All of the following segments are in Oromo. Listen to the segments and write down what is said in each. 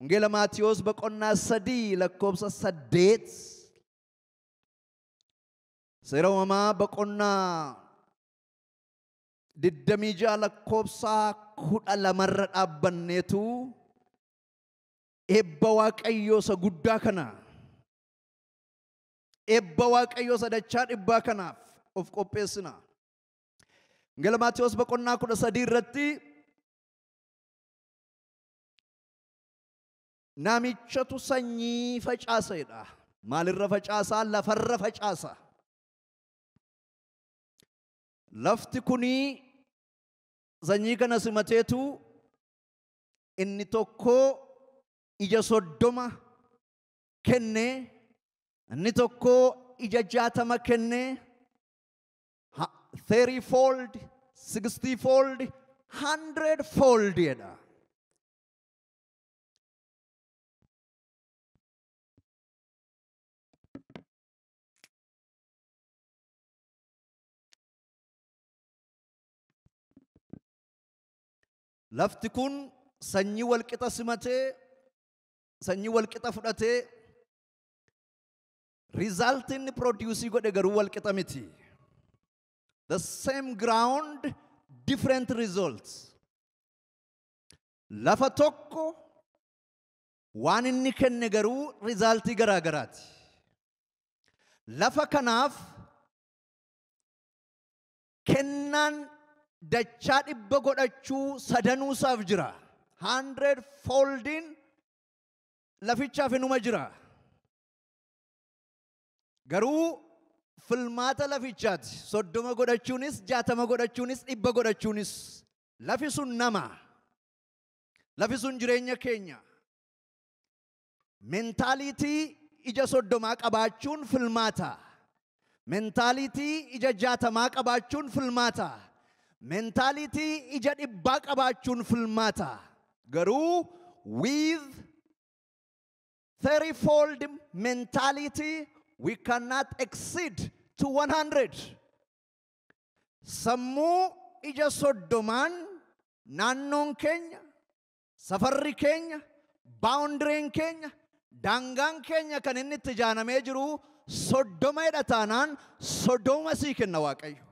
Wangeela Maatiyos boqonnaa 3 lakkoofsa 8. Seera uumamaa boqonnaa 26 lakkoofsa 12 irra dhaabbanneetu eebba Waaqayyoo isa guddaa kana, eebba Waaqayyoo isa dachaa dhibbaa kanaaf of qopheessina. Wangeela Maatiyos boqonnaa 13 irratti namichatu sanyii facaasedha. Maalirra facaasaa? Lafarra facaasa. Lafti kunii sanyii kana simateetu inni tokko ija 30 kenne, inni tokko ija 60 kenne, 30 fold, 60 fold, 100 fold jedha. Lafti kun sanyii walqixa simatee, sanyii walqixa fudhatee, result inni produce godhe garuu walqixa miti. The same ground, different results. Lafa tokko waan inni kenne garuu resultii garaa garaati. Lafa kanaaf kennaan dachaa dhibba godhachuu sadanuu isaaf jira. 100 foldin lafichaaf inuma jira. Garuu filmaata lafichaati. 30 godhachuunis, 60 godhachuunis, 100 godhachuunis. Lafi sun nama. Lafi sun jireenya keenya. Mentaalitii ija 30 qabaachuun filmaata. Mentaalitii ija 60 qabaachuun filmaata. Mentaalitii ija 100 qabaachuun filmaata. Garuu with 30-fold mentality we cannot exceed to 100. Sammuu ija 30 naannoon keenya, safarri keenya, boundaryin keenya, daangaan keenya kan inni itti ijaanamee jiru 30 jedha taanaan 30 sii kenna Waaqayyo.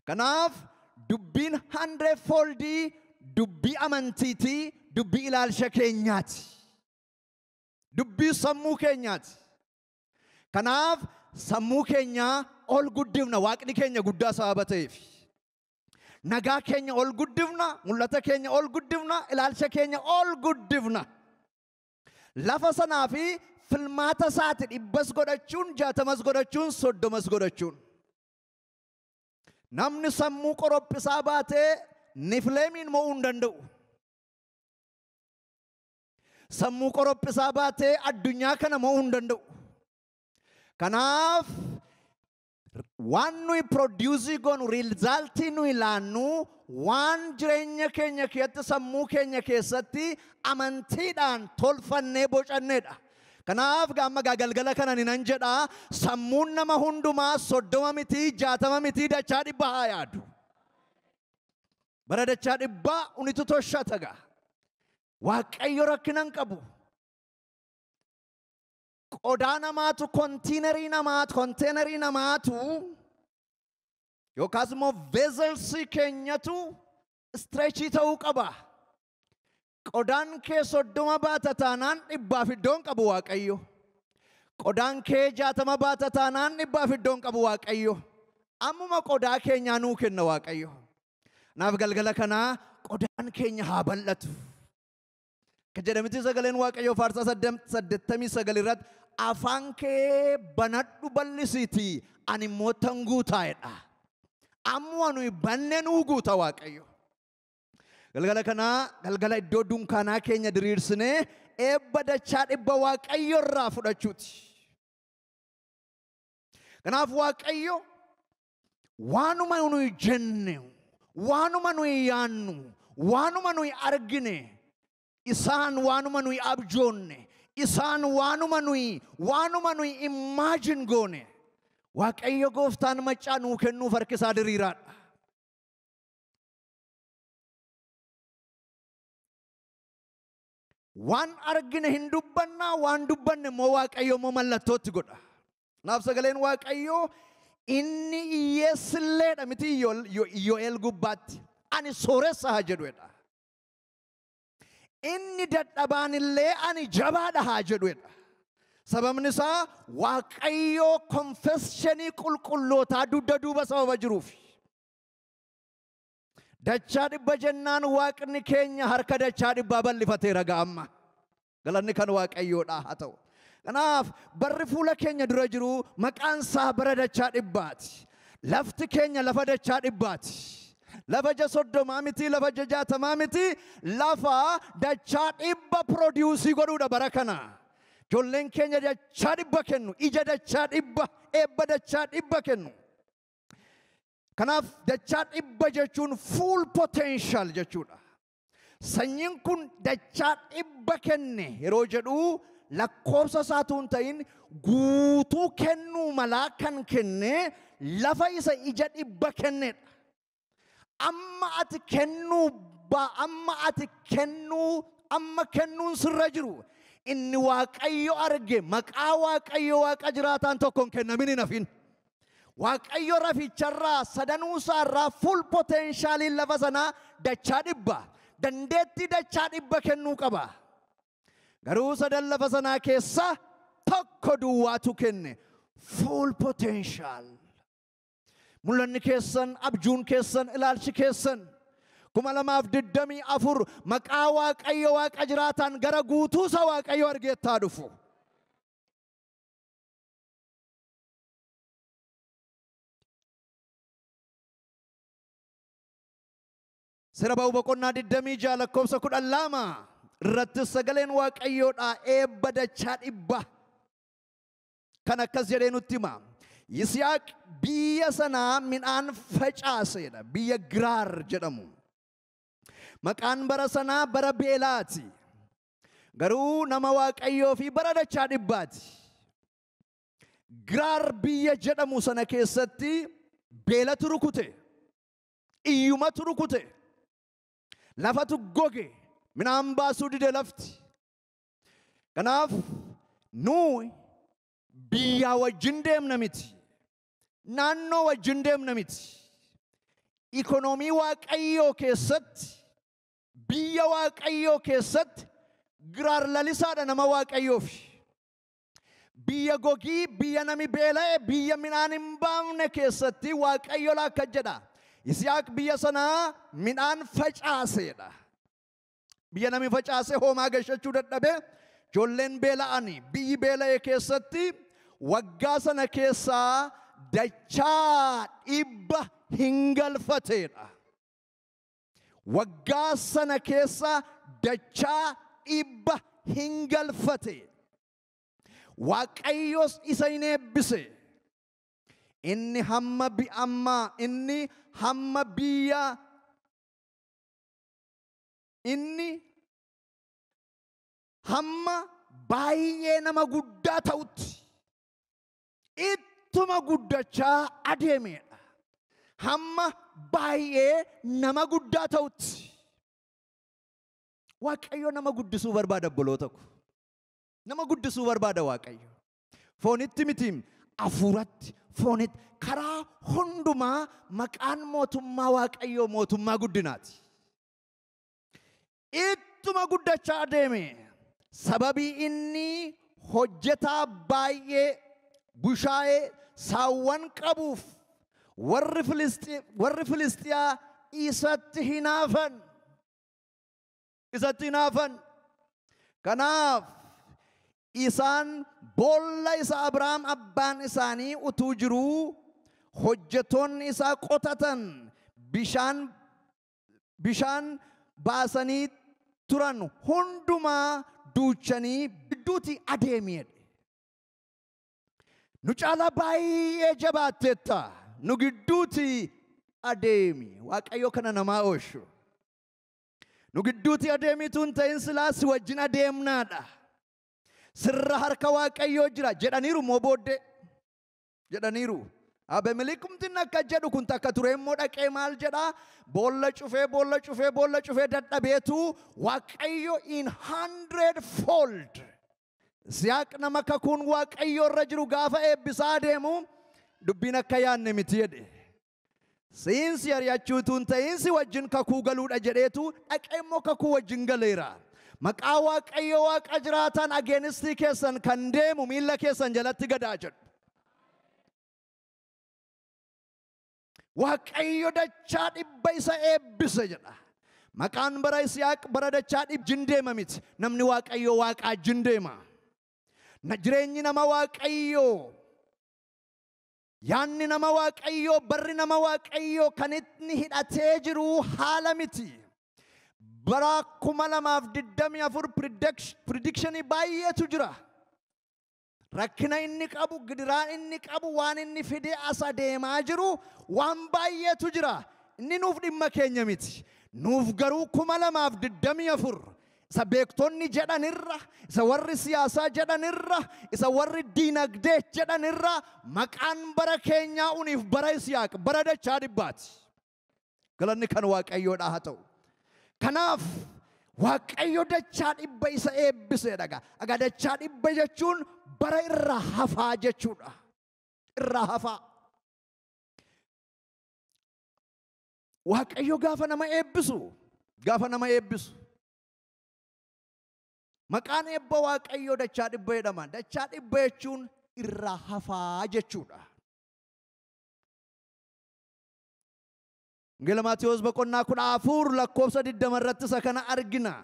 Kanaaf dubbiin 100 foldii dubbii amantiitii, dubbii ilaalcha keenyaati. Dubbii sammuu keenyaati. Kanaaf sammuu keenyaa ol guddifna, Waaqni keenya guddaa sababa ta'eef. Nagaa keenya ol guddifna, mul'ata keenya ol guddifna, ilaalcha keenya ol guddifna. Lafa sanaa fi filmaata isaati 100 godhachuun, 60 godhachuun, 30 godhachuun. Namni sammuu qorophisaa baatee Nifleemiin mo'uu hin danda'u. Sammuu qorophisaa baatee addunyaa kana mo'uu hin danda'u. Kanaaf waan nuyi produce goonu, resultii nuyi laannu, waan jireenya keenya keessatti, sammuu keenya keessatti amantiidhaan tolfannee bocanneedha. Kanaaf amma galgala kana ni nan jedha, sammuun nama hundumaa 30 miti, 60 miti, dachaa 100 haa yaadu. Bara dachaa 100 unitu toshata gaa. Waaqayyo rakkina hin qabu. Qodaa namaatu, kontiinerii namaatu, konteenarii namaatu yookaas immoo veezelsii keenyatu stretchii ta'uu qaba. Qodaan kee 30 baata taanaan 100 iddoon qabu Waaqayyo. Qodaan kee 60 baata taanaan 100 iddoon qabu Waaqayyo. Ammuma qodaa keenyaa nuu kenna Waaqayyo. Naaf galgala kanaa qodaan keenya haa bal'atu. Kan jedhamti sagaleen Waaqayyoo faarsaa 89 irratti afaan kee banadhu bal'isiitii ani immoo tan guutaa'edha. Ammuma nuyi banne nuu guuta Waaqayyo. Galgala kanaa galgala iddoo dunkaanaa keenya diriirsinee eebba dachaa 100 Waaqayyo irraa fudhachuuti. Kanaaf Waaqayyo waanuma nuyi jenne, waanuma nuyi yaannu, waanuma nuyi argine, isaan waanuma nuyi abjoonne, isaan waanuma nuyi imagine goone, Waaqayyo gooftaan maccaa nuu kennuuf harki isaa diriiraadha. Waan argine hin dubbannaa, waan dubbanne immoo Waaqayyo immoo mallattootti godha. Kanaaf sagaleen Waaqayyoo inni hiyyeessilleedha miti Iyyoo'eel gubbaatti. Ani sooressa haa jedhuudha. Inni dadhabaanillee ani jabaadha haa jedhuudha. Sababni isaa Waaqayyoo konfeshinii qulqullootaa dugda duuba sababa jiruuf. Dachaa dhibba jennaan Waaqni keenya harka dachaa dhibbaa bal'ifateera ga'amma. Galanni kan Waaqayyoodhaa haa ta'u. Kanaaf barri fuula keenya dura jiru maqaan isaa bara dachaa dhibbaati. Lafti keenya lafa dachaa dhibbaati. Lafa ja 30 miti, lafa ja 60 miti, lafa dachaa dhibba produusii godhuudha bara kana. Ijoolleen keenya dachaa dhibba kennu, ija dachaa dhibba, eebba dachaa dhibba kennu. Kanaaf dachaa dhibba jechuun full potential jechuudha. Sanyiin kun dachaa dhibba kenne yeroo jedhu lakkoofsa isaatu hin ta'in guutuu kennuu malaa kan kenne lafa isa ija dhibba kennedha. Amma ati kennuu amma ati kennuu amma kennuun sirra jiru inni Waaqayyo arge maqaa Waaqayyo Waaqa jiraataan tokkoon kennamin hin hafin. Waaqayyo raficharraa sadanuu isaarraa full potentialiin lafa sanaa dachaa dhibba dandeettii dachaa dhibba kennuu qaba. Garuu sadan lafa sanaa keessa tokko duwwaatu kenne full potential. Mul'anni keessan, abjuun keessan, ilaalchi keessan 2024 maqaa Waaqayyo Waaqa jiraataan gara guutuu isa Waaqayyo argeettaa dhufu. Seera ba'uu boqonnaa 26 lakkoofsa 12 irratti sagaleen Waaqayyoodhaa eebba dachaa dhibba kan akkas jedhee nutti hima. Yisihaaq biyya sanaa midhaan facaaseedha. Biyya Giraar jedhamu. Maqaan bara sanaa bara beelaati. Garuu nama Waaqayyoo fi bara dachaa dhibbaati. Giraar biyya jedhamu sana keessatti beelatu rukute. Iyyumatu rukute. Lafatu goge. Midhaan baasuu dide lafti. Kanaaf nuyi biyyaa wajjin deemna miti. Naannoo wajjin deemna miti. Ikonoomii Waaqayyoo keessatti, biyya Waaqayyoo keessatti Giraar lalisaadha nama Waaqayyoof. Biyya gogii, biyya nami beela'e, biyya midhaan hin baafne keessatti Waaqayyo akka jedha. Yisihaaq biyya sanaa midhaan facaaseedha. Biyya nami facaase hoomaa gashachuu dadhabe, ijoolleen beela'anii biyyi beela'e keessatti waggaa sana keessaa dachaa dhibba hin galfateedha. Waggaa sana keessa dachaa dhibba hin galfate. Waaqayyos isa hin eebbise. Inni hamma inni hamma biyya inni hamma baay'ee nama guddaa ta'utti ittuma guddachaa adeemedha. Hamma baay'ee nama guddaa ta'utti. Waaqayyo nama guddisuu barbaada obboloota ko. Nama guddisuu barbaada Waaqayyo. Foonitti miti, hafuuratti, foonitti karaa hundumaa maqaan mootummaa Waaqayyoo mootummaa guddinaati. Ittuma guddachaa adeeme. Sababii inni hojjetaa baay'ee bushaayee saawwan qabuuf warri Filistiyaa isatti hinaafan. Isatti hinaafan. Kanaaf isaan boolla isa Abrahaam abbaan isaanii utuu jiruu hojjetoonni isaa qotatan bishaan baasanii turan hundumaa duuchanii gidduutti adeemi jedhe. Nu caalaa baay'ee jabaatteetta, nu gidduutti adeemi. Waaqayyo kana namaa oolchu. Nu gidduutti adeemitu hin ta'in silaa si wajjin adeemnaadha. Sirra harka Waaqayyoo jira jedhaniiru moo booddee jedhaniiru. Abemelikumtiin akka jedhu kun takka ture immoo dhaqee maal jedhaa? Boolla cufee boolla cufee boolla cufee dadhabeetu Waaqayyo in 100 fold. Yisihaaq nama kakuun Waaqayyo irra jiru gaafa eebbisaa deemu dubbiin akka yaadne miti jedhe. Siinsi ari'achuutu hin ta'in si wajjin kakuu galuudha jedheetu dhaqee immoo kakuu wajjin galeera. Maqaa Waaqayyo Waaqa jiraataan ageenistii keessan kan deemu miilla keessan jalatti gadaa jedhu. Waaqayyo dachaa dhibba isa eebbise jedha. Maqaan bara Yisihaaq bara dachaa dhibjin deema miti. Namni Waaqayyo Waaqa wajjin deema. Jireenyi nama Waaqayyoo, yaanni nama Waaqayyoo, barri nama Waaqayyoo kan inni hidhatee jiru haala miti. Bara 2024 predictionii baay'eetu jira. Rakkina inni qabu, gidiraan inni qabu, waan inni fidee as adeemaa jiru waan baay'eetu jira. Inni nuuf dhimma keenya miti. Nuuf garuu 2024 isa beektonni jedhanirra, isa warri siyaasaa jedhanirra, isa warri diinagdee jedhanirra maqaan bara keenyaa uniif bara Yisihaaq bara dachaa dhibbaati. Galanni kan Waaqayyoodhaa haa ta'u. Kanaaf Waaqayyo dachaa dhibba isa eebbisee dhaga. Egaa dachaa dhibba jechuun bara irraa hafaa jechuudha. Irraa hafaa. Waaqayyo gaafa nama eebbisu, gaafa nama eebbisu. Maqaan eebba Waaqayyoo dachaa dhibba jedhama. Dachaa dhibba jechuun irraa hafaa jechuudha. Wangeela Maatewos boqonnaa 14 lakkoofsa 20 irratti isa kana argina.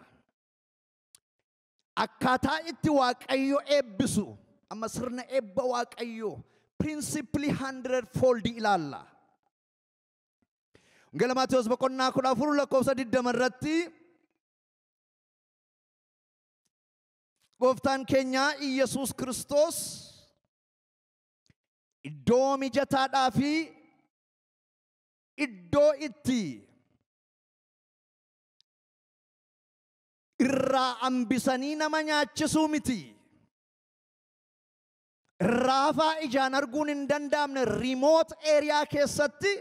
Akkaataa itti Waaqayyo eebbisu, amma sirna eebba Waaqayyoo pirinsipilii 100 fold ilaalla. Wangeela Maatewos boqonnaa 14 lakkoofsa 20 irratti Gooftaan keenya Iyyasuus Kiristoos iddoo mijataadhaa fi iddoo itti irraa hambisanii nama nyaachisuu miti. Irraa hafaa ijaan arguun hin danda'amne remote area keessatti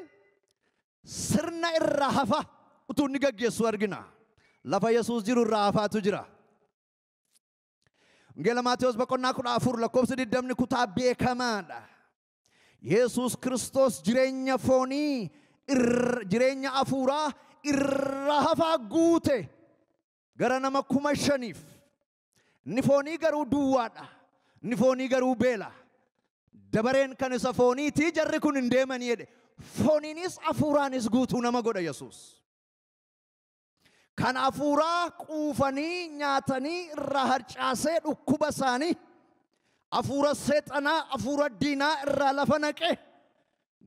sirna irraa hafa utuu inni gaggeessu argina. Lafa Yesuus jiru irraa hafaatu jira. Wangeela Maatewos boqonnaa 14 lakkoofsa 20 kutaa beekamaadha. Yesuus Kiristoos jireenya foonii, jireenya hafuuraa irraa hafaa guute gara nama 5,000. Inni foonii garuu duwwaadha. Inni foonii garuu beela. Dabareen kan isa fooniitii jarri kun hin deemanii jedhe. Fooniinis hafuuraanis guutuu nama godha Yesuus. Kan hafuuraa quufanii nyaatanii irraa harcaasee dhukkuba isaanii hafuura seexanaa, hafuura diinaa irraa lafa naqe.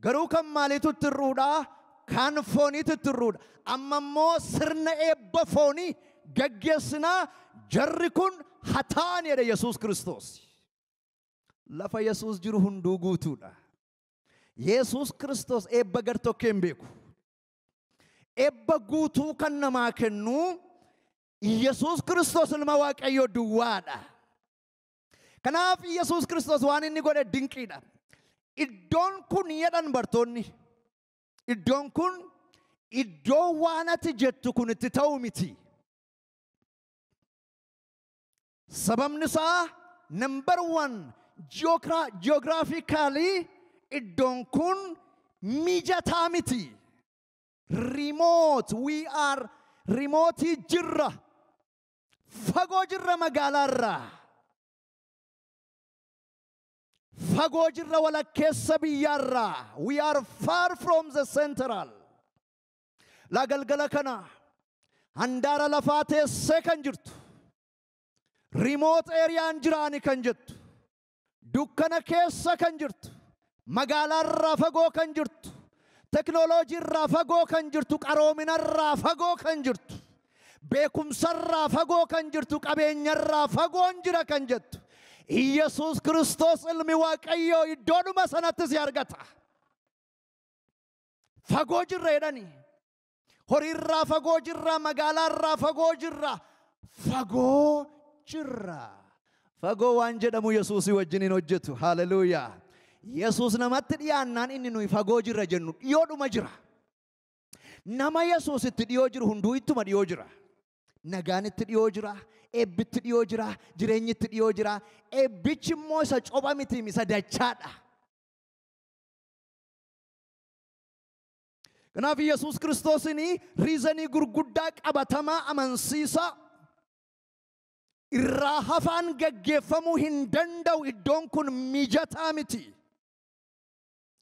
Garuu kan maaliitu itti hir'uudha? Kan fooniitu itti hir'uudha. Amma immoo sirna eebba foonii gaggeessinaa jarri kun hataan jedhe Yesuus Kiristoos. Lafa Yesuus jiru hunduu guutuudha. Yesuus Kiristoos eebba gartokkee hin beeku. Eebba guutuu kan namaa kennu Yesuus Kiristoos ilma Waaqayyoo duwwaadha. Kanaaf Yesuus Kiristoos waan inni godhe dinqiidha. Iddoon kun jedhan bartoonni, iddoon kun iddoo waan ati jettu kun itti ta'u miti. Sababni isaa number 1 geographically iddoon kun mijataa miti. Remote, we are remote jirra. Fagoo jirra magaalaarraa. Fagoo jirra walakkeessa biyyaarraa. We are far from the central. Laa galgala kana handaara lafaa teessee kan jirtu, remote areaan jiraani kan jettu, dukkana keessa kan jirtu, magaalaarraa fagoo kan jirtu, teknooloojiirraa fagoo kan jirtu, qaroominarraa fagoo kan jirtu, beekumsarraa fagoo kan jirtu, qabeenyarraa fagoon jira kan jettu, Iyyasuus Kiristoos ilmi Waaqayyoo iddoodhuma sanatti si argata. Fagoo jirra jedhani. Horiirraa fagoo jirra, magaalaarraa fagoo jirra, fagoo jirra. Fagoo waan jedhamu Yesuusii wajjin hin hojjetu. Haleluuyaa. Yesuus namatti dhiyaannaan inni nuyi fagoo jirra jennu dhiyoodhuma jira. Nama Yesuus itti dhiyoo jiru hunduu ittuma dhiyoo jira. Nagaan itti dhiyoo jira, eebbitti dhiyoo jira, jireenyi itti dhiyoo jira. Eebbichi immoo isa copha miti, isa dachaadha. Kanaaf Yesuus Kiristoosin riizanii gurguddaa qabatamaa amansiisaa irraa hafaan gaggeeffamuu hin danda'u, iddoon kun mijataa miti.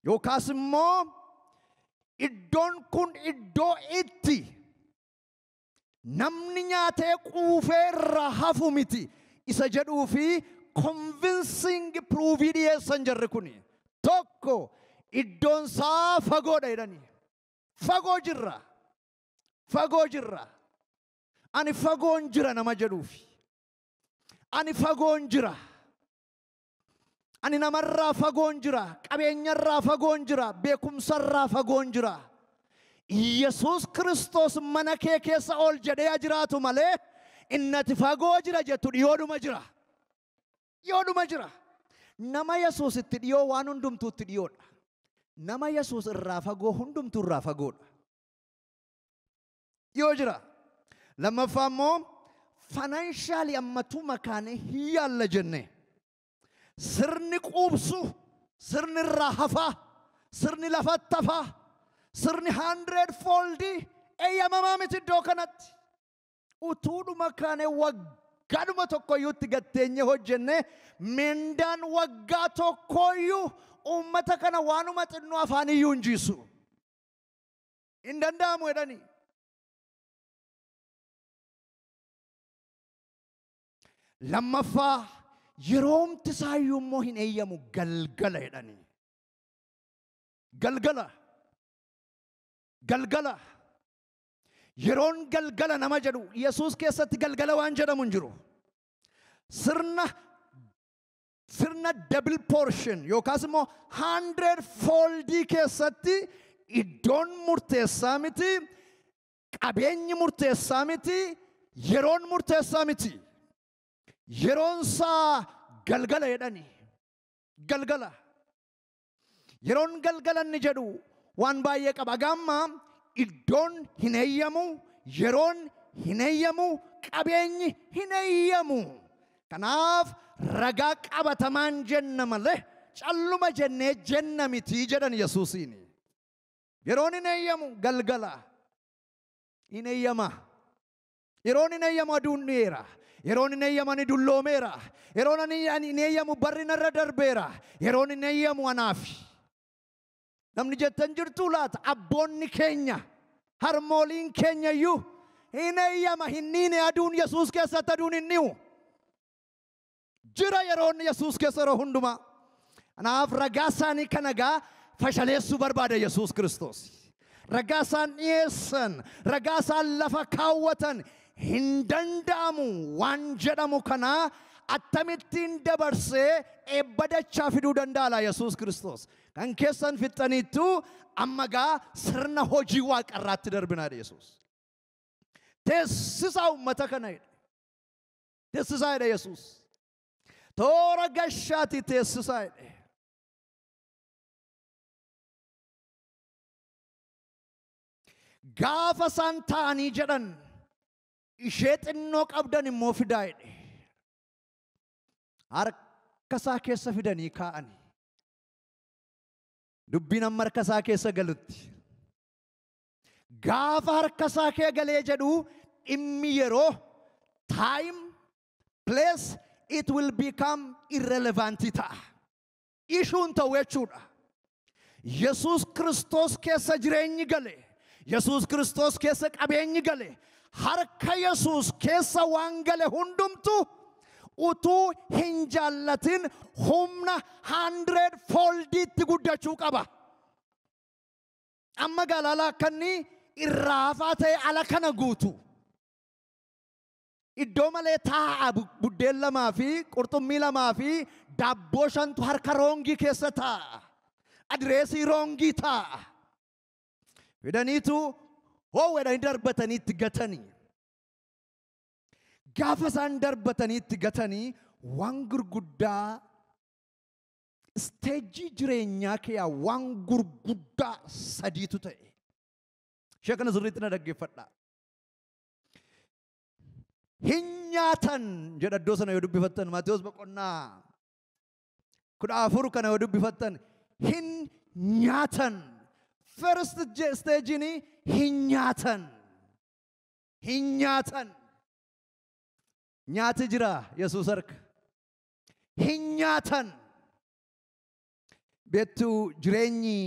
Yookaas immoo iddoon kun iddoo itti namni nyaatee quufee irraa hafu miti isa jedhuu fi convincing proofii dhiyeessan jarri kuni. Tokko, iddoon isaa fagoodha jedhani. Fagoo jirra. Fagoo jirra. Ani fagoon jira nama jedhuufi. Ani fagoon jira. Ani namarraa fagoon jira. Qabeenyarraa fagoon jira. Beekumsarraa fagoon jira. Yesuus Kiristoos mana kee keessa ol jedhee jiraatu malee innati fagoo jira jettu dhiyoodhuma jira. Dhiyoodhuma jira. Nama Yesuus itti dhiyoo waan hundumtuu itti dhiyoodha. Nama Yesuus irraa fagoo hundumtuu irraa fagoodha. Dhiyoo jira. Lammaffaa immoo financially ammatuu makaanee hin yaalla jenne. Sirni quubsu, sirni irraa hafaa, sirni lafatti hafaa, sirni 100 fold eeyyamamaa miti iddoo kanatti. Utuudhuma kaanee waggaadhuma tokkoyyuu itti gatteenye hojjenne meendaan waggaa tokkoyyuu uummata kana waanuma xinnoo afaan iyyuu hin jiisu. Hin danda'amu jedhanii. Lammaffaa yeroomti isaayyuu immoo hin eeyyamu galgala jedhanii. Galgala. Galgala. Yeroon galgala nama jedhu Yesuus keessatti galgala waan jedhamu hin jiru. Sirna double portion yookaas immoo 100 foldii keessatti iddoon murteessaa miti, qabeenyi murteessaa miti, yeroon murteessaa miti. Yeroon isaa galgala jedhani. Galgala. Yeroon galgala inni jedhu waan baay'ee qaba. Gaamma iddoon hin eeyyamu, yeroon hin eeyyamu, qabeenyi hin eeyyamu. Kanaaf ragaa qabatamaan jenna malee calluma jennee jenna miti jedhan Yesuusiin. Yeroon hin eeyyamu galgala. Hin eeyyama. Yeroon hin eeyyamu aduun dhiyeera. Yeroon hin eeyyamu ani dulloomeera. Yeroon ani hin eeyyamu barri narra darbeera. Yeroon hin eeyyamu anaaf. Namni jettan jirtuu laata? Abboonni keenya, harmooliin keenya iyyuu hin eeyyama, hin niine aduun Yesuus keessatti aduun hin ni'u. Jira yeroon Yesuus keessa yeroo hundumaa. Kanaaf ragaa isaanii kana gaa fashaleessuu barbaada Yesuus Kiristoos. Ragaa isaan dhiyeessan, ragaa isaan lafa kaawwatan hin danda'amu waan jedhamu kana akkamittiin dabarsee eebba dachaa fiduu danda'a Yesuus Kiristoos. Kan keessan fixxaniittu amma gaa sirna hojii waaqarraatti darbinaa Yesuus. Teessisaa uummata kana jedhe. Teessisaa jedhe Yesuus. Toora gashaati teessisaa jedhe. Gaafa isaan taa'anii jedhan ishee xinnoo qabdan immoo fidaa jedhe. Harka isaa keessa fidanii kaa'ani. Dubbiin amma harka isaa keessa galutti. Gaafa harka isaa kee galee jedhu dhimmi yeroo time, place, it will become irrelevant ta'a. Ishuun ta'u jechuudha. Yesuus Kiristoos keessa jireenyi gale. Yesuus Kiristoos keessa qabeenyi gale. Harka Yesuus keessa waan gale hundumtu utuu hin jaallatin humna 100 foldiitti guddachuu qaba. Amma galala akka inni irraa hafaa ta'e ala kana guutu. Iddoo malee taa'a buddeen lamaa fi qurxummii lamaa fi daabboo shantu harka roongii keessa taa'a. Adireesii roongii taa'a. Fidaniitu hoowwedhanii darbatanii itti gatanii. Gaafa isaan darbatanii itti gatanii waan gurguddaa Stage jireenyaa kee waan gurguddaa sadiitu ta'e. Ishee kana sirriitti na dhaggeeffadhaa. Hin nyaatan jedha iddoo sana yoo dubbifattan Maatewos boqonnaa 14 kana yoo dubbifattan hin nyaatan. First stage hin nyaatan. Hin nyaatan. Nyaati jira Yesuus harka. Hin nyaatan. Beektuu jireenyi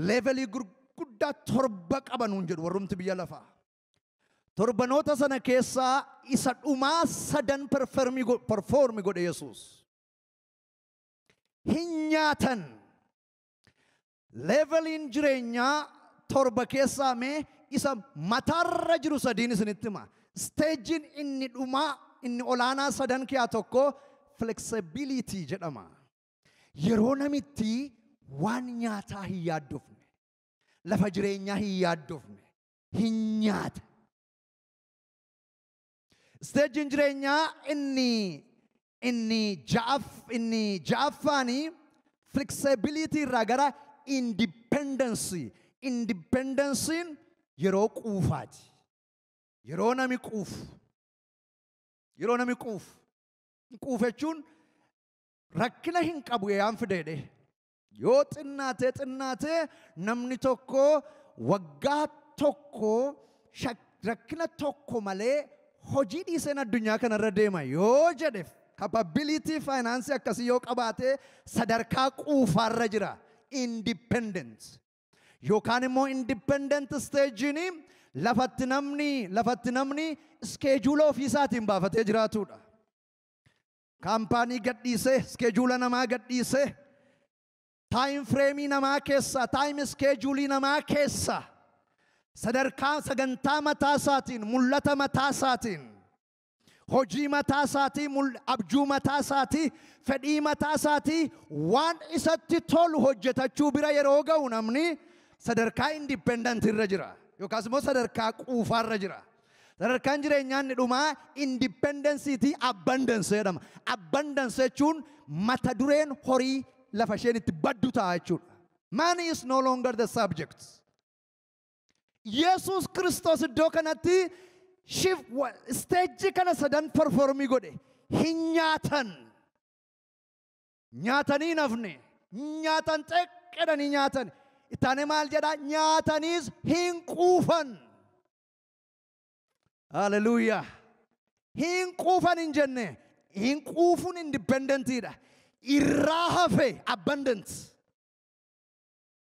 levelii gurguddaa 7 qaban nuun jedhu warrumti biyya lafaa. Torbanoota sana keessaa isa dhumaa 3 perform godhe Yesuus. Hin nyaatan. Leveliin jireenyaa 7 keessaa mee isa mataarra jiru 3 isinitti hima. Stagein inni dhumaa inni olaanaa 3 keessaa tokko flexibility jedhama. Yeroo namitti waan nyaataa hin yaaddofne, lafa jireenyaa hin yaaddofne, hin nyaata. Stagein jireenyaa inni ja'affaanii flexibility irraa gara independence. Independence'n yeroo quufaati. Yeroo nami quufu. Yeroo nami quufu. Quufu jechuun rakkina hin qabu yaan fideedhe. Yoo xinnaatee namni tokko waggaa tokko rakkina tokko malee hojii dhiiseen addunyaa kanarra deema yoo jedhe capability finance akkasii yoo qabaate sadarkaa quufaarra jira. Independent. Yookaan immoo independent stage'n lafatti namni schedule ofiisaatiin baafatee jiraatudha. Kaampaanii gadhiisee, schedule namaa gadhiisee, time frame namaa keessa, time schedule namaa keessa, sadarkaa sagantaa mataa isaatiin, mul'ata mataa isaatiin, hojii mataa isaatii, abjuu mataa isaatii, fedhii mataa isaatii waan isatti tolu hojjetachuu bira yeroo ga'u namni sadarkaa independent irra jira. Yookaas immoo sadarkaa quufaarra jira. Sadarkaan jireenyaa inni dhumaa independency abundance jedhama. Abundance jechuun mata dureen horii lafa isheen itti baddu ta'a jechuudha. Money is no longer the subject. Yesuus Kiristoos iddoo kanatti stage kana 3 performii godhe. Hin nyaatan. Nyaatanii nafne. Nyaatan xiqqeedhanii nyaatan. Ittaanee maal jedhaa? Nyaataniis hin quufan. Hallelujah. Hin quufan hin jenne. Hin quufuun independentiidha. Irraa hafe abundant.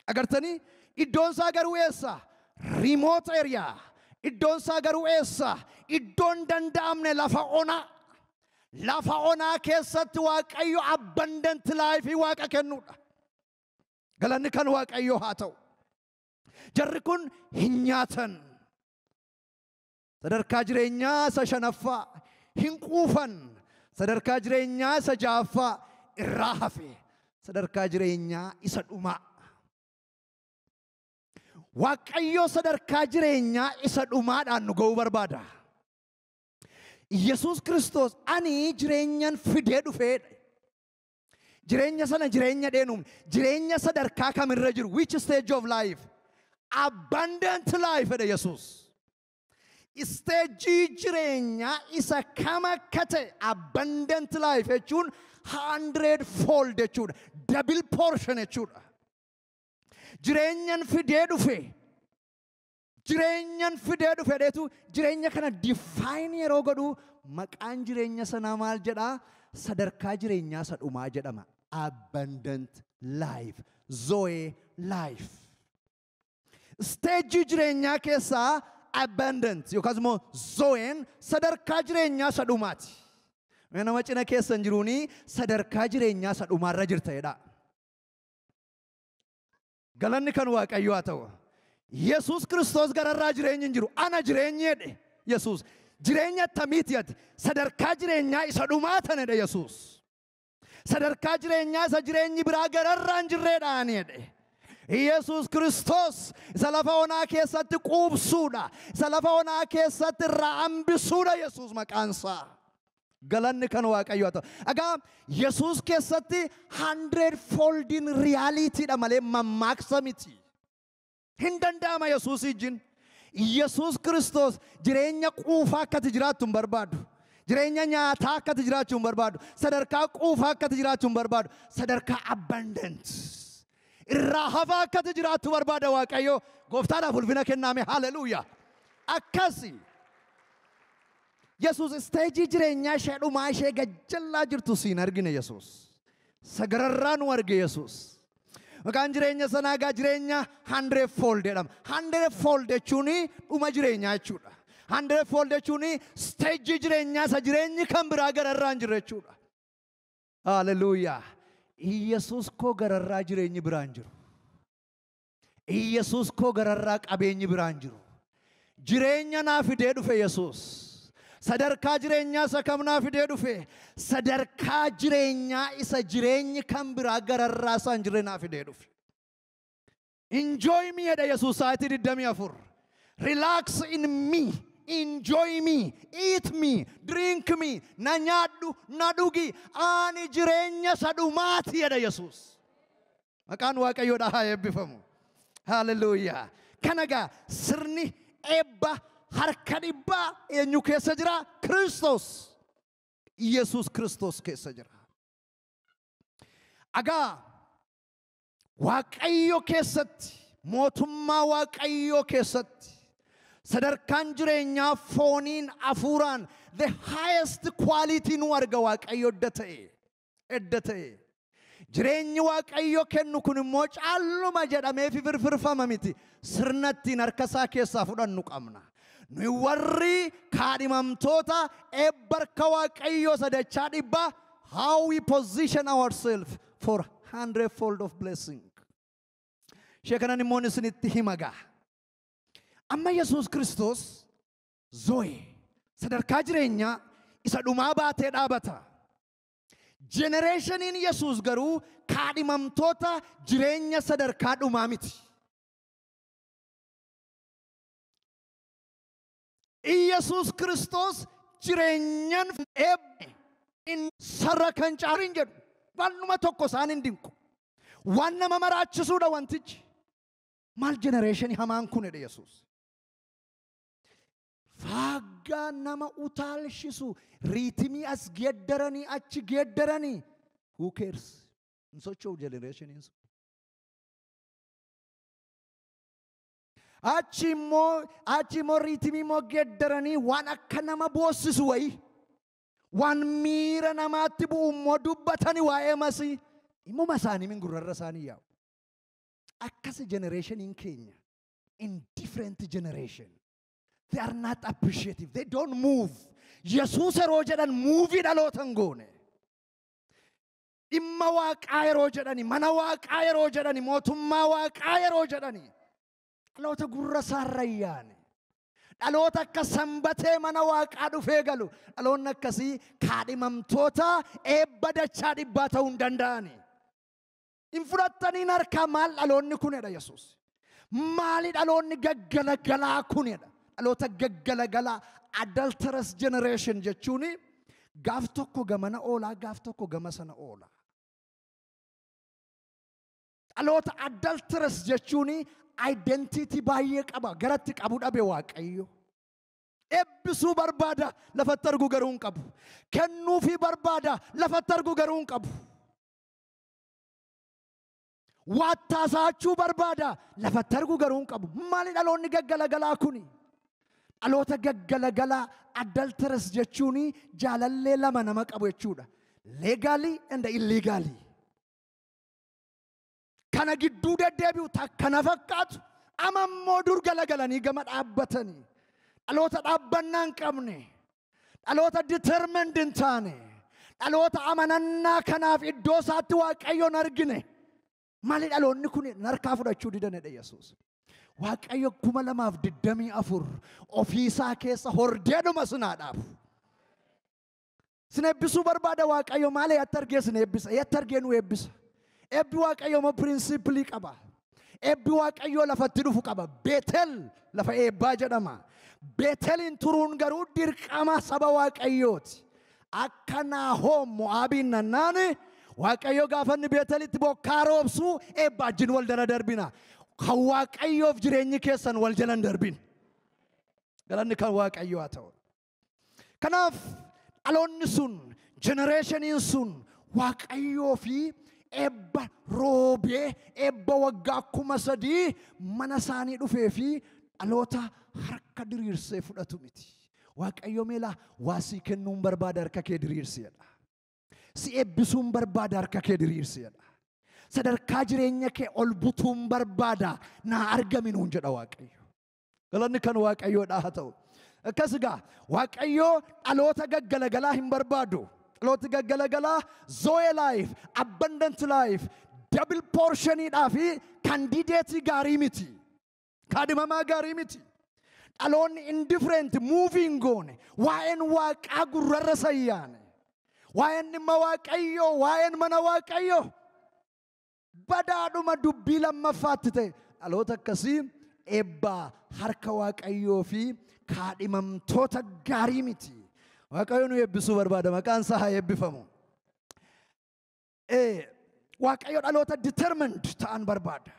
Agartanii? Iddoon isaa garuu eessa? Remote area. Iddoon isaa garuu eessa? Iddoon danda'amne lafa onaa. Lafa onaa keessatti Waaqayyo abundant life Waaqa kennuudha. Galanni kan Waaqayyo haa ta'u. Jarri kun hin nyaatan. Sadarkaa jireenyaa isa 5ffaa hin quufan. Sadarkaa jireenyaa isa 6ffaa irraa hafe. Sadarkaa jireenyaa isa dhumaa. Waaqayyo sadarkaa jireenyaa isa dhumaadhaan nu ga'uu barbaada. Yesuus Kiristoos ani jireenyan fidee dhufeedha. Jireenya sana jireenya dheenuun jireenya sadarkaa kamirra jiru which stage of life? Abundant life jedha Yesuus. Stage jireenyaa isa kam akka ta'e abundant life jechuun 100 fold jechuudha. Double portion jechuudha. Jireenyan fidee dhufe. Jireenyan fidee dhufe dheetu jireenya kana define yeroo godhu maqaan jireenya sanaa maal jedhaa? Sadarkaa jireenyaa isa dhumaa jedhama. Abundant life. Zoe life. Stage jireenyaa keessaa abundant yookaas immoo Zoen sadarkaa jireenyaa isa dhumaati. Mee nama cina keessan jiruuni sadarkaa jireenyaa isa dhumaarra jirta jedhaa. Galanni kan Waaqayyoo haa ta'u. Yesuus Kiristoos gararraa jireenyi hin jiru. Ana jireenyi jedhe Yesuus. Jireenya attamiiti ati? Sadarkaa jireenyaa isa dhumaa tana jedhe Yesuus. Sadarkaa jireenyaa isa jireenyi biraa gararraa hin jirreedhaan jedhe. Yesuus Kiristoos isa lafa onaa keessatti quubsuudha. Isa lafa onaa keessatti irraa hambisuudha Yesuus maqaan isaa. Galanni kan Waaqayyoo haa ta'u. Egaa Yesuus keessatti 100 foldin realityidha malee mammaaksa miti. Hin danda'ama Yesuus ijjin. Yesuus Kiristoos jireenya quufaa akkati jiraattu hin barbaadu. Jireenya nyaataa akkati jiraachuu hin barbaadu. Sadarkaa quufaa akkati jiraachuu hin barbaadu. Sadarkaa abundance. Irraa hafaa akkati jiraattu barbaada Waaqayyo. Gooftaadhaaf ulfina kennaame. Haleluuyaa. Akkasi. Yesuus isteejii jireenyaa ishee dhumaa ishee gajjallaa jirtu siin argine Yesuus. Sagararraa nu arge Yesuus. Maqaan jireenya sanaa egaa jireenya 100 fold jedhama. 100 fold jechuun dhuma jireenyaa jechuudha. 100 fold jechuun isteejii jireenyaa isa jireenyi kan biraa gararraa hin jirre jechuudha. Haleluuyaa. Yesuus koo gararraa jireenyi biraa hin jiru. Yesuus koo gararraa qabeenyi biraa hin jiru. Jireenya naa fidee dhufe Yesuus. Sadarkaa jireenyaa isa kam naa fidee dhufe? Sadarkaa jireenyaa isa jireenyi kan biraa gararraa isaa hin jirre naa fidee dhufe. Enjoy me jedha Yesuus sa'aatii 24. Relax in me. Enjoy me. Eat me. Drink me. Na nyaadhu, na dhugi. Ani jireenya isa dhumaati jedha Yesuus. Maqaan Waaqayyoodhaa haa eebbifamu. Haleluuyaa. Kana egaa sirni eebba harka dhibbaa eenyu keessa jira? Kiristoos. Yesuus Kiristoos keessa jira. Egaa Waaqayyo keessatti, mootummaa Waaqayyoo keessatti sadarkaan jireenyaa fooniin hafuuraan the highest quality nu arga Waaqayyo edda ta'e. Edda ta'e. Jireenyi Waaqayyo kennu kun immoo caalluma jedhamee firfirfama miti. Sirna ittiin harka isaa keessaa fudhannu qabna. Nuyi warri kaadhimamtoota eebba harka Waaqayyoo sadachaa dhibbaa, how we position ourselves for 100 fold of blessing. Ishee kanan immoo isinitti hima gaa. Amma Yesuus Kiristoos Zoe sadarkaa jireenyaa isa dhumaa baatee dhaabata. Jenereeshiniin Yesuus garuu kaadhimamtoota jireenya sadarkaa dhumaa miti. Yesuus Kiristoos jireenyan eebba inni sarara kan caalu hin jedhu. Waanuma tokko isaan hin dinqu. Waan nama maraachisuudha wantichi. Maal jenereeshinii hamaan kun jedhe Yesuus. Faaggaa nama utaalchisu riitimii as geeddaranii achi geeddaranii. Who cares? Hin socho'u jenereeshiniin sun. Achi immoo riitimii immoo geeddaranii waan akka nama boossisu wayii. Waan miira namaatti bu'u immoo dubbatanii waa'ee masii. Dhimuma isaanii min gurrarra isaanii yaa'u. Akkasi jenereeshiniin keenya indifferent generation. They are not appreciative. They don't move. Yesuus yeroo jedhan muuvii dhaloota hin goone. Dhimma waaqaa yeroo jedhani, mana waaqaa yeroo jedhani, mootummaa waaqaa yeroo jedhani. Dhaloota gurra isaarra hin yaane. Dhaloota akka sanbatee mana waaqaa dhufee galu. Dhaloonni akkasii kaadhimamtoota eebba dachaa dhibbaa ta'uu hin danda'ani. Hin fudhattaniin harkaa maal dhaloonni kun jedha Yesuus. Maali dhaloonni gaggalagalaa kun jedha. Dhaloota gaggalagalaa adulterous generation jechuun gaaf tokko gamana oolaa gaaf tokko gama sana oola. Dhaloota adulterous jechuun identity baay'ee qaba garatti qabu dhabe Waaqayyo. Eebbisuu barbaada lafatti argu garuu hin qabu. Kennuufii barbaada lafatti argu garuu hin qabu. Waattaasaachuu barbaada lafatti argu garuu hin qabu. Maali dhaloonni gaggalagalaa kuni? Dhaloota gaggalagalaa adulterous jechuun jaalallee lama nama qabu jechuudha. Legally and illegally. Kana gidduu deddeebi'u takka na fakkaatu amma immoo dur galagalanii gama dhaabbatanii. Dhaloota dhaabbannaa hin qabne. Dhaloota determined hin taane. Dhaloota amanannaa kanaaf iddoo isaatti Waaqayyoon argine. Maali dhaloonni kun harkaa fudhachuu didan jedhe Yesuus. Waaqayyo 2024 ofiisaa keessa hordeedhuma sinaa dhaabu. Sin eebbisuu barbaada Waaqayyo maali eeyyatti argee sin eebbisa. Eeyyatti argee nu eebbisa. Eebbi Waaqayyo immoo pirinsipilii qaba. Eebbi Waaqayyoo lafatti dhufu qaba. Beetel lafa eebbaa jedhama. Beeteliin turuun garuu dirqama saba Waaqayyooti. Akka Naahoom Mo'aabiin nannaani Waaqayyo gaafa inni Beetelitti bokkaa roobsu eebba wajjin wal jala darbina. Kan Waaqayyoof jireenyi keessan wal jala hin darbin. Galanni kan Waaqayyoo haa ta'u. Kanaaf dhaloonni sun, generationiin sun Waaqayyoo fi eebba roobee eebba waggaa 3000 mana isaanii dhufee fi dhaloota harka diriirsee fudhatu miti. Waaqayyo meelaa waa sii kennuun barbaada harka kee diriirseedha. Si eebbisuun barbaada harka kee diriirseedha. Sadarkaa jireenya kee ol butuun barbaada naa argami nuun jedha Waaqayyo. Galanni kan Waaqayyoodhaa haa ta'u. Akkas egaa Waaqayyo dhaloota gaggalagalaa hin barbaadu. Dhalooti gaggalagalaa Zoe life, abundant life, double portioniidhaa fi kandideetii gaarii miti. Kaadhimamaa gaarii miti. Dhaloonni indifferent moving goone waa'een waaqaa gurrarra sayyaane. Waa'een dhimma Waaqayyoo, waa'een mana Waaqayyoo badaadhuma dubbii lammaffaatti ta'e. Dhaloota akkasii eebbaa harka Waaqayyoo fi kaadhimamtoota gaarii miti. Waaqayyo nu eebbisuu barbaada, maqaan isaa haa eebbifamu. Waaqayyo dhaloota determined ta'an barbaada.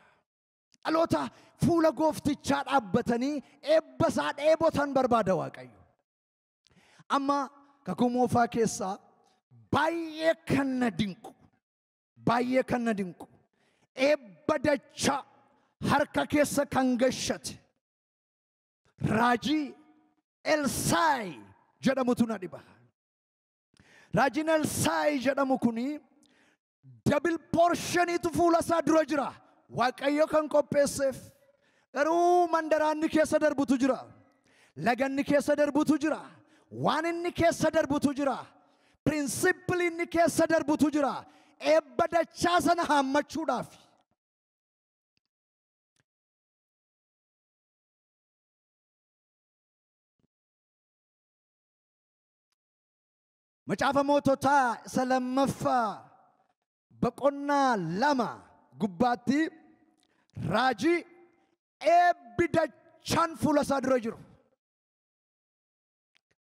Dhaloota fuula gooftichaa dhaabbatanii eebba isaa dheebotan barbaada Waaqayyo. Amma kakuu moofaa keessaa baay'ee kan na dinqu, baay'ee kan na dinqu, eebba dachaa harka keessa kan gashate raajii Elsaayi jedhamutu na dhiba. Raajiin Elsaayi jedhamu kuni double portioniitu fuula isaa dura jira. Waaqayyo kan qopheesseef garuu mandaraanni keessa darbutu jira. Laganni keessa darbutu jira. Waan inni keessa darbutu jira. Pirinsipilii inni keessa darbutu jira. Eebba dachaa sana haammachuudhaaf. Macaafa moototaa isa lammaffaa boqonnaa 2 gubbaatti raajii eebbi dachaan fuula isaa dura jiru.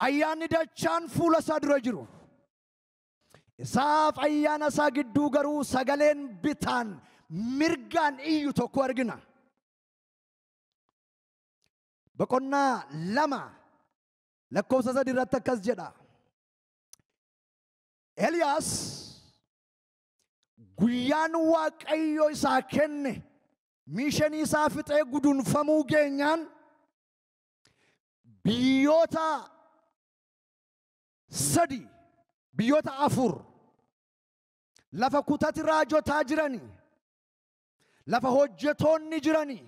Ayyaanni dachaan fuula isaa dura jiru. Isaaf ayyaana isaa gidduu garuu sagaleen bitaan mirgaan iyyu tokko argina. Boqonnaa 2 lakkoofsa 3 irratti akkas jedha. Eliyaas guyyaan Waaqayyo isaa kenne miishanii isaa fixee gudunfamuu geenyaan biyyoota 3 biyyoota 4 lafa kutati raajotaa jiranii, lafa hojjetoonni jiranii,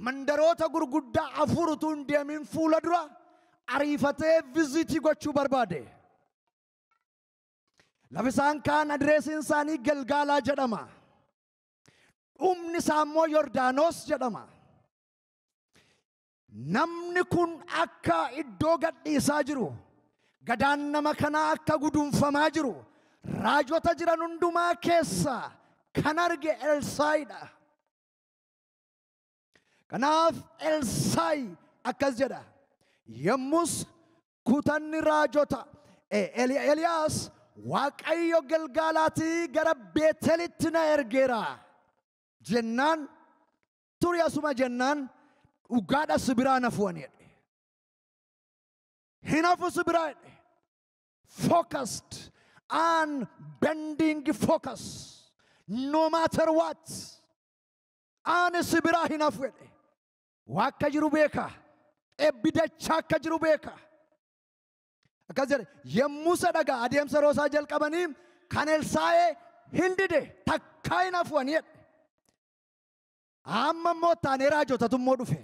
mandaroota gurguddaa 4 utuu hin deemin fuula dura ariifatee vizitii gochuu barbaade. Lafi isaan kaan adreesiin isaanii Galgaalaa jedhama. Dhumni isaa immoo Yordaanos jedhama. Namni kun akka iddoo gadhiisaa jiru, gadaan nama kanaa akka gudunfamaa jiru, raajota jiran hundumaa keessaa kan arge Elsaayidha. Kanaaf Elsaayi akkas jedha. Yommus kutanni raajota Eliyaas Waaqayyo Galgaalaatii gara Beetelitti na ergeera jennaan turi asuma jennaan dhugaadha si biraa na fu'an jedhe. Hin hafu si biraa jedhe. Focused, unbending focus, no matter what. Ani si biraa hin hafu jedhe. Waa akka jiru beeka. Eebbi dachaa akka jiru beeka. Akkas jedhe yemmuu isa dhagaa adeemsa yeroo isaa jalqabanii kan Elsaa'ee hin dide takkaa hin hafu'anii jedhe. Amma immoo taanee raajotatu immoo dhufe.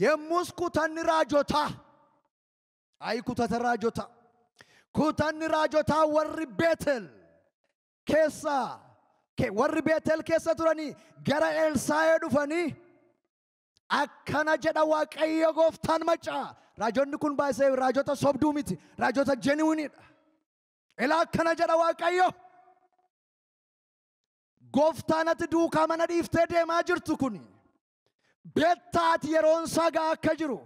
Yemmus kutanni raajotaa, ayi kutata raajotaa, kutanni raajotaa warri Beetel keessa, warri Beetel keessa turanii gara Elsaa'ee dhufanii akkana jedha Waaqayyo gooftaan maccaa. Raajonni kun baay'isee raajota sobduu miti, raajota genuineiidha. Ilaa akkana jedha Waaqayyo. Gooftaan ati duukaa mana dhiiftee deemaa jirtu kuni beektaa ati yeroon isaa gahaa akka jiru,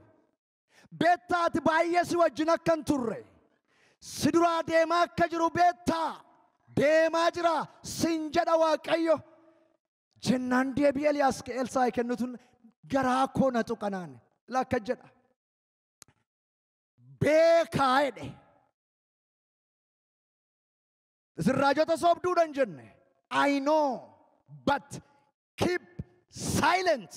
beektaa ati baay'ee si wajjin akka hin turre, Si duraa deemaa akka jiru beektaa? Deemaa jira sin jedha Waaqayyo. Jennaan deebii Eliyaas Elsaa'i kennituun garaa koo na tuqanaan lakka jedha. Beekaa jedhe. Isin raajota soobduudha hin jenne. I know, but keep silent.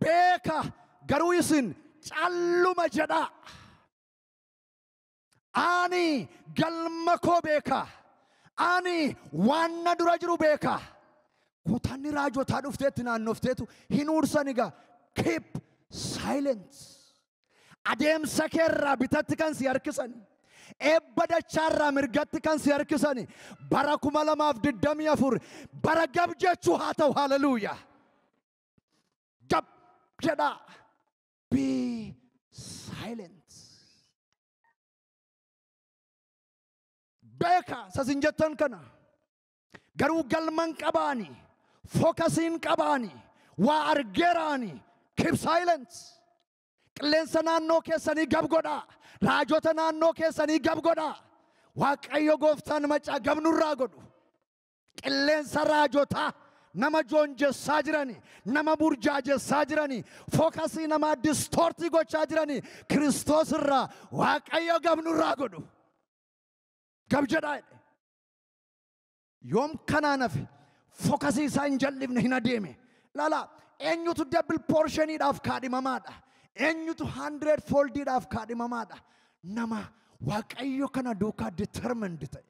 Beeka garuu isin calluma jedhaa. Ani galma koo beeka. Ani waan na dura jiru beeka. Kutanni raajotaa dhufteetti naannofteetu hin uursan egaa. Keep silent. Adeemsa keerraa bitatti kan si harkisan. Eebba dachaarraa mirgatti kan si harkisan. Bara 2024 bara gab jechuu haa ta'u. Haleluuyaa. Gab jedhaa. Be silent. Beeka sasin jettan kana. Garuu galman qabaani. Fokasiin qabaani. Waa argeeraani. Keep silent. Qilleensa naannoo keessanii gab godhaa. Raajota naannoo keessanii gab godhaa. Waaqayyo gooftaan macaa gab nurraa godhu. Qilleensa raajotaa nama joonjessaa jirani, nama burjaajessaa jirani, fokasii namaa distortii gochaa jirani, Kiristoos irraa Waaqayyo gab nurraa godhu. Gab jedhaa jedhe. Yoom kanaan hafe fokasii isaa hin jal'ifne hin adeeme. Laala eenyutu double portioniidhaaf kaadhimamaadha. Eenyutu 100 foldiidhaaf kaadhimamaadha. Nama Waaqayyo kana duukaa determined ta'e.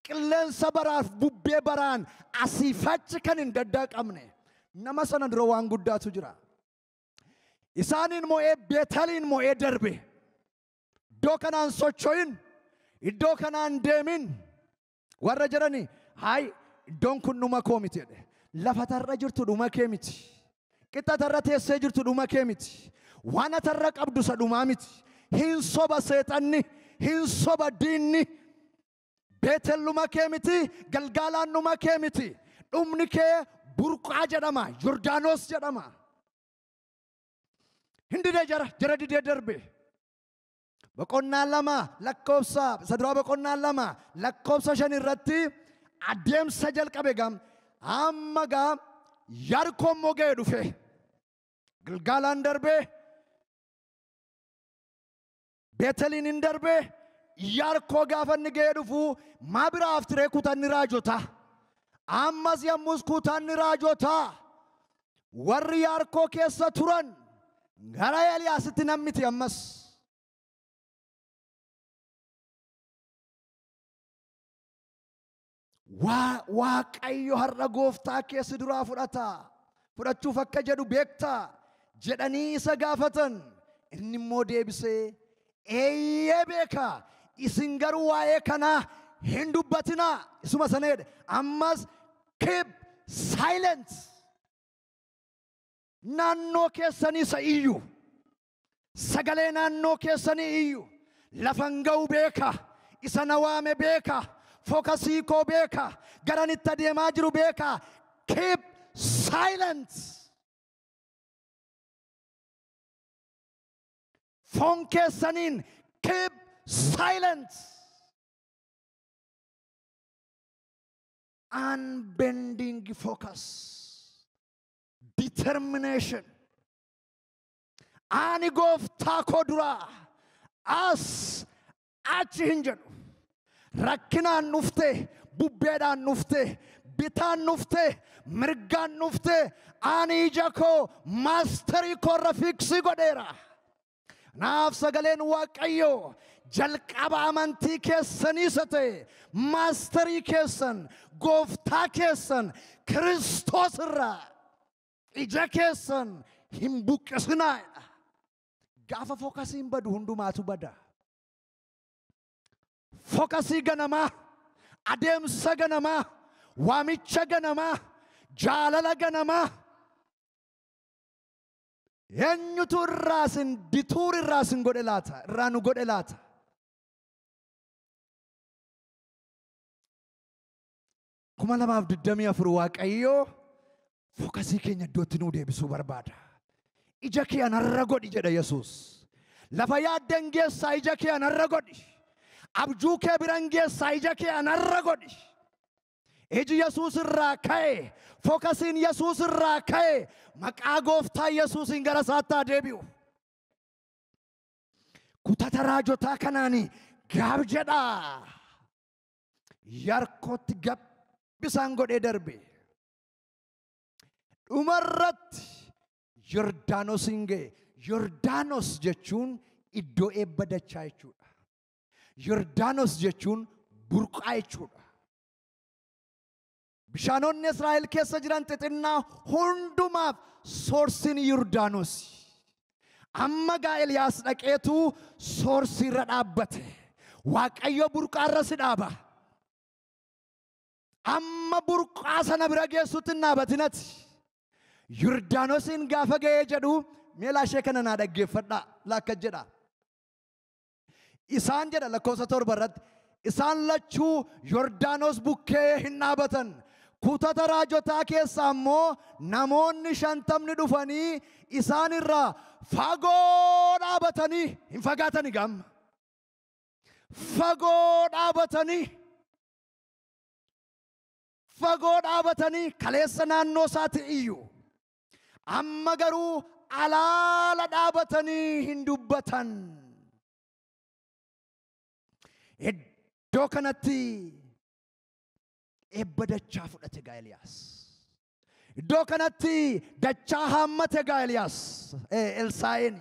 Qilleensa baraaf bubbee baraan asiifachi kan hin daddaaqamne nama sana dura waan guddaatu jira. Isaaniin mo'ee Beeteliin mo'ee darbe. Iddoo kanaan socho'in, iddoo kanaan deemin warra jedhani hayi iddoon kun dhuma koo miti jedhe. Lafa tarra jirtu dhuma kee miti. Qixa tarra teessee jirtu dhuma kee miti. Waan tarra qabdu isa dhumaa miti. Hin soba seexanni, hin soba diinni. Beetel dhuma kee miti, Galgaalaan dhuma kee miti. Dhumni kee burqaa jedhama, Yordaanos jedhama. Hin didee jara, jara didee darbe. Boqonnaa 2 lakkoofsa isa duraa boqonnaa 2 lakkoofsa 5 irratti adeemsa jalqabe gam amma gaa Yarikoo immoo ga'ee dhufe. Gilgaalaan darbee, Beeteliin hin darbee, Yarikoo gaafa inni ga'ee dhufu maa biraa haftiree kutanni raajotaa. Ammas yommus kutanni raajotaa warri Yarikoo keessa turan gara Eliyaasitti nammiti ammas. Waaqayyo har'a gooftaa keessa duraa fudhata. Fudhachuuf akka jedhu beektaa jedhanii isa gaafatan. Inni immoo deebisee eeyyee beeka. Isin garuu waa'ee kanaa hin dubbatinaa. Isuma sana jedhe. Ammas keep silent. Naannoo keessanii isa iyyu. Sagalee naannoo keessanii iyyu. Lafan ga'u beeka. Isa na waame beeka. Fokasii koo beeka. Garan itti adeemaa jiru beeka. Keep silent. Foon keessaniin keep silent. Unbending focus. Determination. Ani gooftaa koo duraa as achi hin jedhu. Rakkinaan dhufte, bubbeedhaan dhufte, bitaan dhufte, mirgaan dhufte, ani ija koo maasterii koo irra fiiksii godheera. Naaf sagaleen Waaqayyoo jalqaba amantii keessanii isa ta'e maasterii keessan, gooftaa keessan Kiristoos irraa ija keessan hin buqqisinaa. Gaafa fookasiin badu hundumaatu bada. Fokasii ganamaa, adeemsa ganamaa, waamicha ganamaa, jaalala ganamaa. Eenyutu irraa sin dituur irraa sin godhe laata? Irraa nu godhe laata? 2024 Waaqayyoo fokasii keenya iddootti nuu deebisuu barbaada. Ija kee anarra godhi jedha Yesuus. Lafa yaaddan geessaa ija kee anarra godhi. Abjuu kee biran geessaa ija kee anarra godhi. Iji Yesuus irraa ka'e, fookasiin Yesuus irraa ka'e, maqaa gooftaa Yesuusiin gara isaatti haa deebi'u. Kutata raajotaa kanaani gaab jedhaa. Yarkootti gabbisaan godhee darbe. Dhumarratti Yordaanosiin ga'e. Yordaanos jechuun iddoo eebba dachaa jechuudha. Yordaanos jechuun burqaa jechuudha. Bishaanonni Israa'el keessa jiran xixinnaa hundumaaf soorsiin Yordaanos. Amma gaa Eliyaas dhaqeetu soorsii irra dhaabbate. Waaqayyo burqaa irra si dhaaba. Amma burqaa sana bira geessutti hin dhaabatinati. Yordaanosiin gaafa ga'ee jedhu meelaa ishee kana naa dhaggeeffadhaa lakka jedha. Isaan jedha lakkoofsa 7 irratti isaan lachuu Yordaanos bukkee hin dhaabatan. Kutata raajotaa keessaa immoo namoonni 50 dhufanii isaan irraa fagoo dhaabatanii hin fagaatanii gamma. Fagoo dhaabatanii fagoo dhaabatanii kaleessa naannoo isaati iyyuu. Amma garuu alaala dhaabatanii hin dubbatan. Iddoo kanatti eebba dachaa fudhate gaa Eliyaas. Iddoo kanatti dachaa haammate gaa Eliyaas Elsaa'een.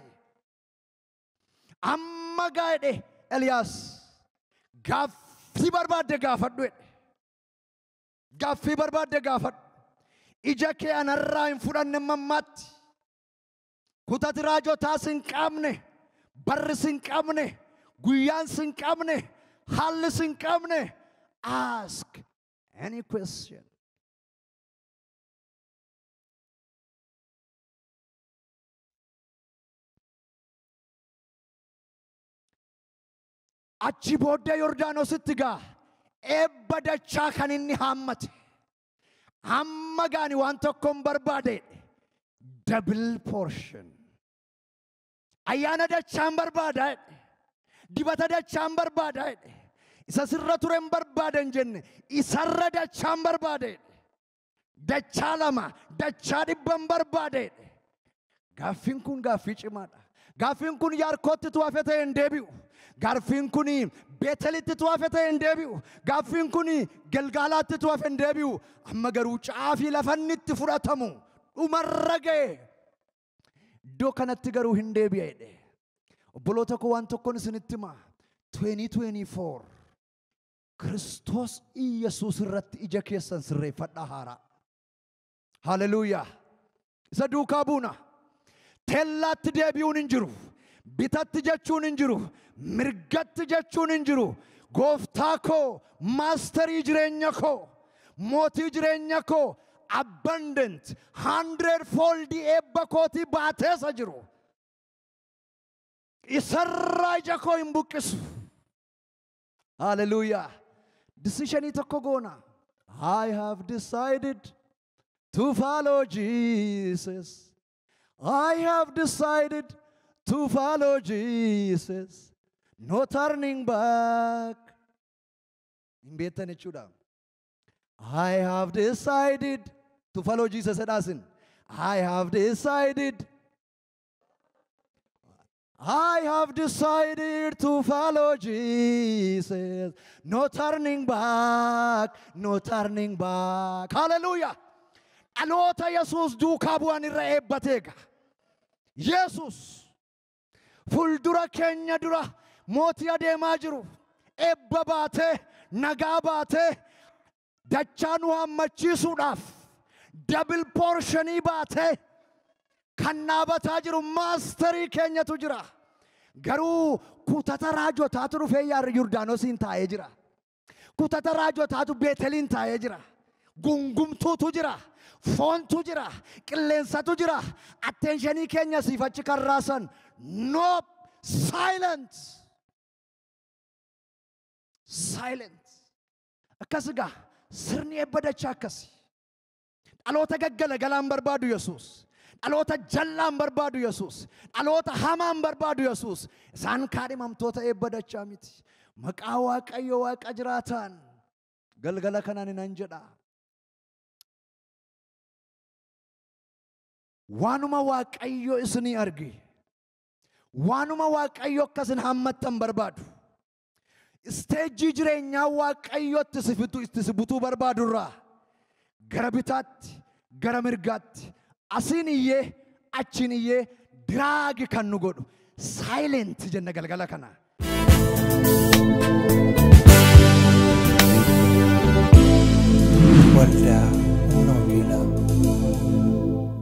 Amma gaa jedhe Eliyaas gaaffii barbaadde gaafadhu jedhe. Gaaffii barbaadde gaafadhu. Ija kee anarraa hin fudhanne mammaatti. Kutati raajotaas hin qabne, barris hin qabne, guyyaan hin qabne, haallis hin qabne. Ask any question. Achi booddee Yordaanositti gaa eebba dachaa kan inni haammate. Amma gaani waan tokkoon barbaade double portion. Ayyaana dachaan barbaada jedhe. Dibata dachaan barbaada jedhe. Isa sirra ture hin barbaada hin jenne isarra dachaan barbaada jedhe. Dachaa 2 dachaa 100 barbaada jedhe. Gaaffiin kun gaaffii cimaadha. Gaaffiin kun Yaarkootti hafe ta'e hin deebi'u. Gaaffiin kun Beetelitti hafe ta'e hin deebi'u. Gaaffiin kun Galgaalaatti hafe hin deebi'u. Amma garuu caafii lafanni itti fudhatamu dhumarra ga'e. Iddoo kanatti garuu hin deebi'a jedhe. Obboloota koo waan tokkoon isinitti hima. 2024 Kiristoos Iyyasuus irratti ija keessan sirreeffadhaa haaraa. Haleluuyaa. Isa duukaa buuna. Teellaatti deebi'uun hin jiru. Bitatti jechuun hin jiru. Mirgatti jechuun hin jiru. Gooftaa koo, maasterii jireenya koo, mootii jireenya koo, abundant 100-fold eebba kootii baateessa jiru. Isarraa ija koo hin buqqisu. Hallelujah. Decisionii tokko goona. I have decided to follow Jesus. I have decided to follow Jesus. No turning back. Hin beektan jechuudha. I have decided to follow Jesus jedhaasin. I have decided. I have decided to follow Jesus. No turning back. No turning back. Hallelujah. Dhaloota Yesuus duukaa bu'an irra eebbateega. Yesuus fuuldura keenya dura mootii adeemaa jiru eebba baatee nagaa baatee dachaa nu hammachiisuudhaaf double portionii baatee kan dhaabataa jiru maasterii keenyatu jira. Garuu kutata raajotaatu dhufee Yordaanosiin taa'ee jira. Kutata raajotaatu Beeteliin taa'ee jira. Gungumtuutu jira. Foontu jira. Qilleensatu jira. Attentionii keenya siif achi kan raasan. No, silent. Silent. Akkas egaa sirni eebba dachaa akkasi. Dhaloota gaggalagalaan barbaadu Yesuus. Dhaloota jallaan barbaadu Yesuus. Dhaloota hamaan barbaadu Yesuus. Isaan kaadhimamtoota eebba dachaa miti. Maqaa Waaqayyo Waaqa jiraataan galgala kanaan nan jedha. Waanuma Waaqayyo isinii arge. Waanuma Waaqayyo akkasin hammattan barbaadu. Isteejjii jireenyaa Waaqayyotti si fitu itti si butuu barbaadurraa gara bitaatti gara mirgaatti asiin iyyee achiin iyyee drag kan nu godhu silent jenna galgala kana.